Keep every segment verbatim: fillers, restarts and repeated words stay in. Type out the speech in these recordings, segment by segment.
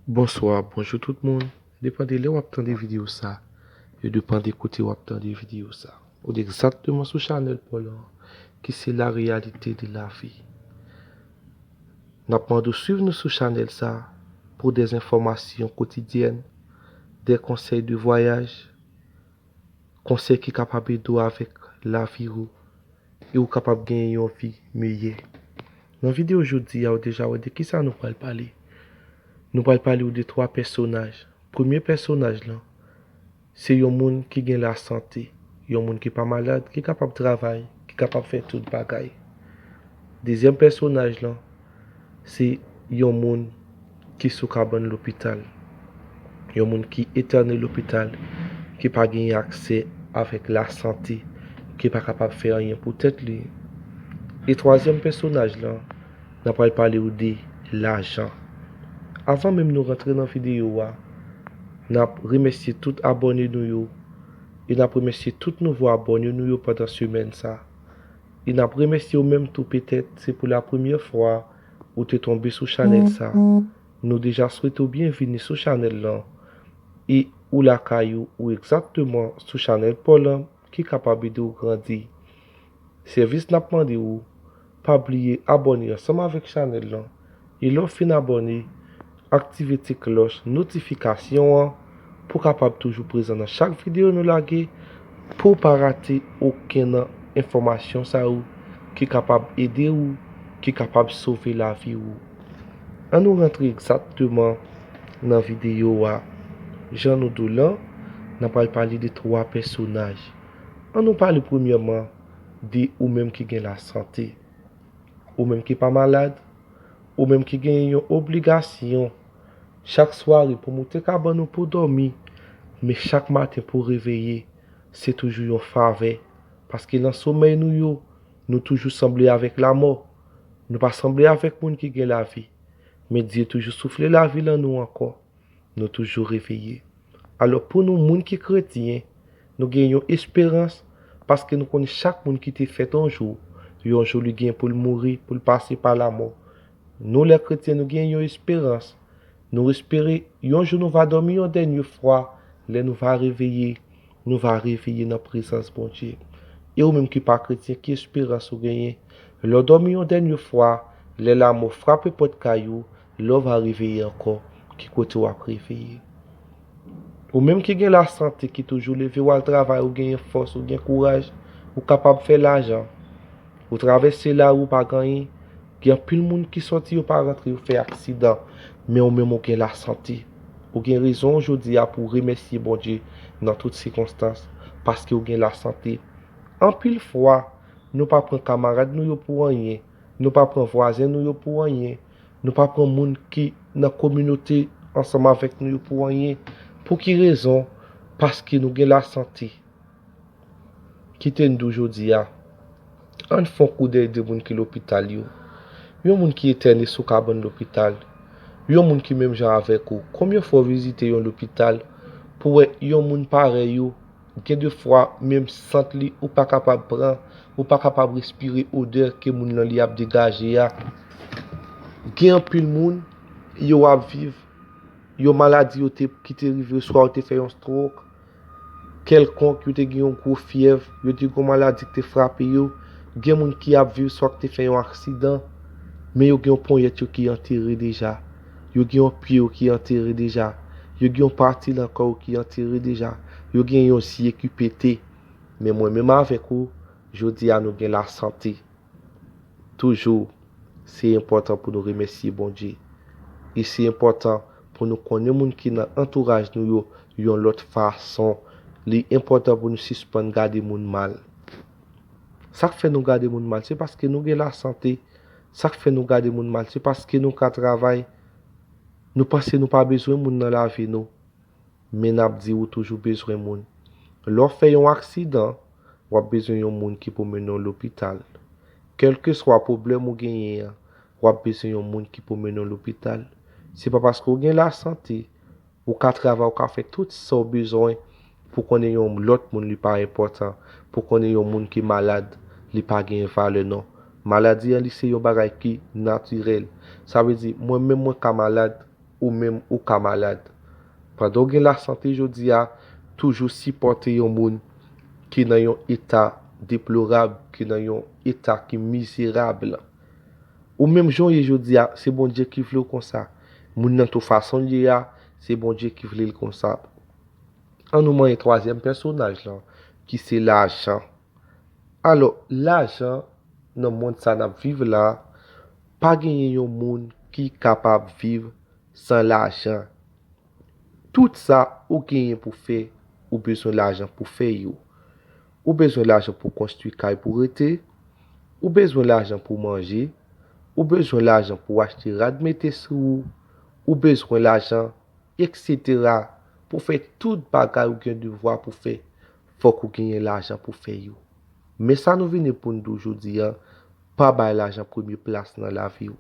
Bonswa, bonjou tout moun. Depann de lè w ap tande videyo sa, e depann de kote w ap tande videyo sa. Ou egzakteman sou chanèl pa w lan, ki se la réalité de la vie. N ap mande w swiv nou sou chanèl sa pou de enfòmasyon kotidyèn, de konsèy de vwayaj, konsèy ki kapab ede w avèk lavi w, e w kapab genyen yon vi meyè. Nan videyo jodi a, ou deja wè de kisa nou pral pale. Nou pral pale w de twa pèsonaj. Premye pèsonaj lan, se yon moun ki gen lasante, yon moun ki pa malad, ki kapab travay, ki kapab fè tout bagay. Dezyèm pèsonaj lan, se yon moun ki sou kabann lopital, yon moun ki entène lopital, ki pa gen aksè avèk lasante, ki pa kapab fè anyen pou tèt li. E twazyèm pèsonaj lan, n ap pral pale w de lajan. Avan menm nou rantre nan videyo a, n ap remèsye tout abòne nou yo, e n ap remèsye tout nouvo abòne nou yo pandan semèn sa. E n ap remèsye w menm tou, petèt se pou la premyè fwa ou te tonbe sou chanèl sa. Nou deja swete w byenvini sou chanèl lan. E ou lakay ou, ou egzakteman sou chanèl pa w lan ki kapab ede w grandi. Sèvis n ap mande w, pa bliye abòne ansanm avèk chanèl lan. E lè w fin abòne, aktive ti klòch notifikasyon an pou w kapab toujou prezan nan chak videyo nou lage, pou w pa rate okenn nan enfòmasyon sa yo ki kapab ede w, ki kapab sove lavi w. Ann nou rantre egzakteman nan videyo a. Jan nou di w lan, n ap pral pale de twa pèsonaj. Ann nou pale premyèman de ou menm ki gen lasante, ou menm ki pa malad, ou menm ki gen yon obligasyon chak sware pou moute kabann ou pou dòmi, men chak maten pou reveye, se toujou yon favè, paske nan somèy nou yo, nou toujou sanble avèk lamò. Nou pa sanble avèk moun ki gen lavi, men Dye toujou soufle lavi lan nou ankò. Nou toujou reveye. Alò, pou nou, moun ki kretyen, nou gen yon esperans, paske nou konnen chak moun ki te fèt yon jou, yon jou li gen pou l mouri, pou l pase pa lamò. Nou, lè kretyen, nou gen yon esperans. Nou espere yon jou nou va dòmi yon dènye fwa, lè nou va reveye, nou va reveye nan prezans Bondye. E ou menm ki pa kretyen, ki esperans ou genyen? Lè w dòmi yon dènye fwa, lè lamò frape pòt kay ou, lè w va reveye ankò, ki kote w ap reveye? Ou menm ki gen lasante, ki toujou leve w al travay, ou genyen fòs, ou gen kouraj, ou kapab fè lajan, ou travèse lari, ou pa gen anyen, gen anpil moun ki sòti, yo pa rantre, yo fè aksidan, men ou menm ou gen lasante. Ou gen rezon jodi a pou w remèsye Bondye nan tout sikonstans, paske ou gen lasante. Anpil fwa, nou pa pran kamarad nou yo pou anyen, nou pa pran vwazen nou yo pou anyen, nou pa pran moun ki nan kominote ansanm avèk nou yo pou anyen. Pou ki rezon? Paske nou gen lasante. Kite n di w jodi a, ann fè yon koudèy de moun ki lopital yo. Yon moun ki entène sou kabann lopital. Yon moun ki menm jan avèk ou. Konbyen fwa w vizite yon lopital pou w wè yon moun parèy ou? Gen de fwa, menm sant li, ou pa kapab pran, ou pa kapab respire odè ke moun nan li ap degaje a. Gen anpil moun, yo ap viv, yon maladi yo te, ki te rive yo, swa yo te fè yon stroke kèlkonk, yo te gen yon gwo fyèv, yo te gen yon maladi ki te frape yo. Gen moun ki ap viv, swa ki te fè yon aksidan, men yo gen yon ponyèt yo ki antere deja. Yo gen yon pye yo ki antere deja. Yo gen yon pati nan kò yo ki antere deja. Yo gen yon zye ki pete. Men mwen menm avèk ou, jodi a nou gen lasante. Toujou, se enpòtan pou nou remèsye Bondye. E se enpòtan pou nou konnen moun ki nan antouraj nou yo yon lòt fason. Li enpòtan pou nou sispann gade moun mal. Sa k fè nou gade moun mal, se paske nou gen lasante. Sa k fè nou gade moun mal, se paske nou ka travay. Nou panse nou pa bezwen moun nan lavi nou. Men n ap di ou toujou bezwen moun. Lè w fè yon aksidan, w ap bezwen yon moun ki pou mennen w lopital. Kèlkeswa pwoblèm ou genyen an, w ap bezwen yon moun ki pou mennen w lopital. Se pa paske w gen lasante, ou ka travay, ou ka fè tout sa w bezwen pou konnen yon lòt moun li pa enpòtan, pou konnen yon moun ki malad, li pa gen valè non. Maladi an, li se yon bagay ki natirèl. Sa vle di, mwen menm mwen ka malad, ou menm ou ka malad. Pandan w gen lasante jodi a, toujou sipòte yon moun ki nan yon eta deplorab, ki nan yon eta ki mizerab. Ou menm jan w ye jodi a, se Bondye ki vle w konsa. Moun nan tou fason l ye a, se Bondye ki vle l konsa. An nou manyen twazyèm pèsonaj lan, ki se lajan. Alò, lajan nan mond sa n ap viv la, pa genyen yon moun ki kapab viv san lajan. Tout sa ou genyen pou fè, ou bezwen lajan pou fè yo. Ou bezwen lajan pou konstwi kay pou rete, ou bezwen lajan pou manje, ou bezwen lajan pou achte rad mete sou ou, ou bezwen lajan, etsetera. Pou fè tout bagay ou gen devwa pou fè, fòk ou genyen lajan pou fè yo. Men sa nou vini pou n di w jodi a, pa bay lajan premye plas nan lavi w.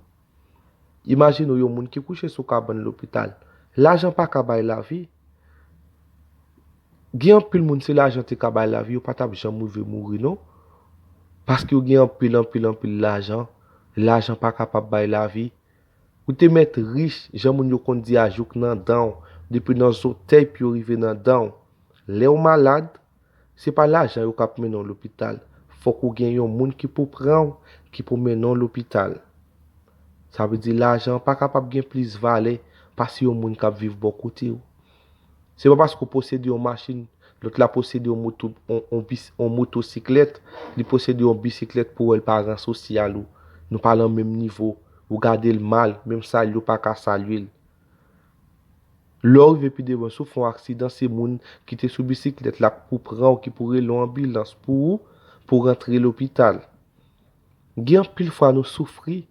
Imajine w yon moun ki kouche sou kabann lopital. Lajan pa ka bay lavi. Gen anpil moun, si lajan te ka bay lavi, yo pa t ap janm rive mouri, non. Paske yo gen anpil, anpil, anpil lajan. Lajan pa kapab bay lavi. Ou te mèt rich, jan moun yo konn di a, jouk nan dan w, depi nan zòtèy pye w rive nan dan w. Lè w malad, se pa lajan yo k ap mennen w lopital. Fòk ou gen yon moun ki pou pran w, ki pou mennen w lopital. Sa vle di lajan an pa kapab gen plis valè pase yon moun k ap viv bò kote w. Se pa paske w posede yon machin, lòt la posede yon moto, yon, yon bis-, yon motosiklèt, li posede yon bisiklèt pou wè l pa ran sosyal ou. Nou pa nan menm nivo. Ou gade l mal, menm salye w pa ka salye l. Lè w rive pi devan, si w fè yon aksidan, se moun ki te sou bisiklèt la k pou pran w, ki pou rele yon anbilans pou ou, pou w rantre lopital. Gen anpil fwa nou soufri.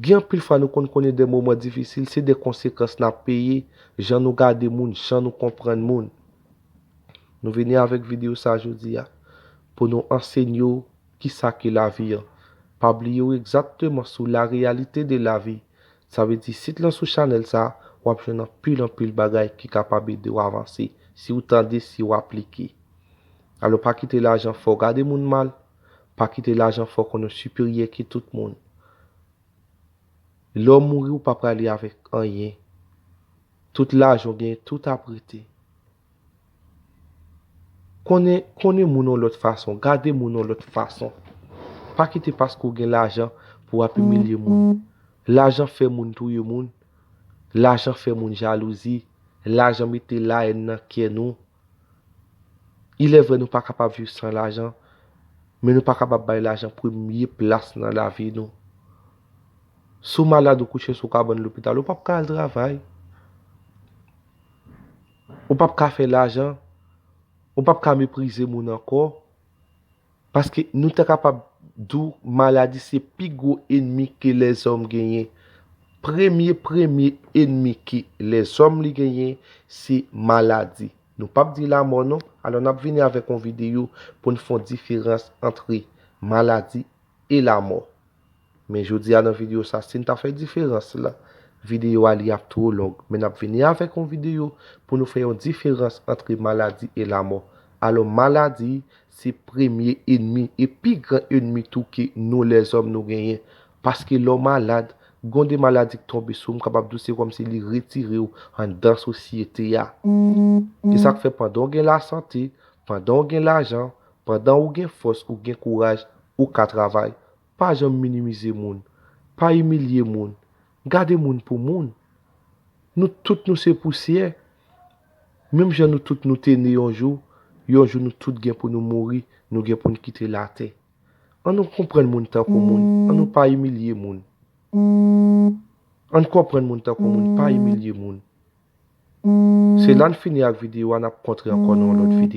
Gen anpil fwa nou konn konnen de moman difisil, se de konsekans n ap peye, jan nou gade moun, jan nou konprann moun. Nou vini avèk videyo sa jodi a, pou nou ansenye w kisa ki lavi an. Pa bliye w egzakteman sou la réalité de la vie. Sa vle di, sit lan sou chanèl sa, w ap jwenn anpil, anpil bagay ki kapab ede w avanse, si w tande, si w aplike. Alò, pa kite lajan fè w gade moun mal, pa kite lajan fè w konnen w siperyè ke tout moun. Lè w mouri, ou pa prale avèk anyen. Tout lajan w genyen, tout ap rete. Konnen, konnen moun yon lòt fason, gade moun yon lòt fason. Pa kite paske w gen lajan pou w ap imilye moun. Lajan fè moun touye moun. Lajan fè moun jalouzi. Lajan mete lahèn nan kè nou. Il est vrai, nou pa kapab viv san lajan, men nou pa kapab bay lajan premye plas nan lavi nou. Si w malad, ou kouche sou kabann lopital, ou p ap ka al travay. Ou p ap ka fè lajan. Ou p ap ka meprize moun ankò. Paske nou ta kapab di w maladi se pi gwo enmi ke lèzòm genyen. Premye, premye enmi ke lèzòm li genyen, se maladi. Nou p ap di lanmò non. Alò, n ap vini avèk yon videyo pou n fè yon diferans antre maladi e lanmò. Men jodi a nan videyo sa, si n ta fè diferans la, videyo a li ap twò long. Men n ap vini avèk yon videyo pou nou fè yon diferans antre maladi e lanmò. Alò, maladi se premye enmi e pi gran enmi tou ke nou lèzòm nou genyen. Paske lè w malad, gen de maladi k tonbe sou w, m kapab di w se kòmsi li retire w anndan sosyete a. E sa k fè pandan w gen lasante, pandan w gen lajan, pandan w gen fòs, ou gen kouraj, ou ka travay. Pa janm minimize moun. Pa imilye moun. Gade moun pou moun. Nou tout nou se pousyè. Menm jan nou tout nou te ne yon jou, yon jou nou tout gen pou nou mouri, nou gen pou n kite latè. An nou konprann moun tankou moun, an nou pa imilye moun. An konprann moun tankou moun, pa imilye moun. Se la n fini ak videyo a, n ap kontre ankò nan yon lòt videyo.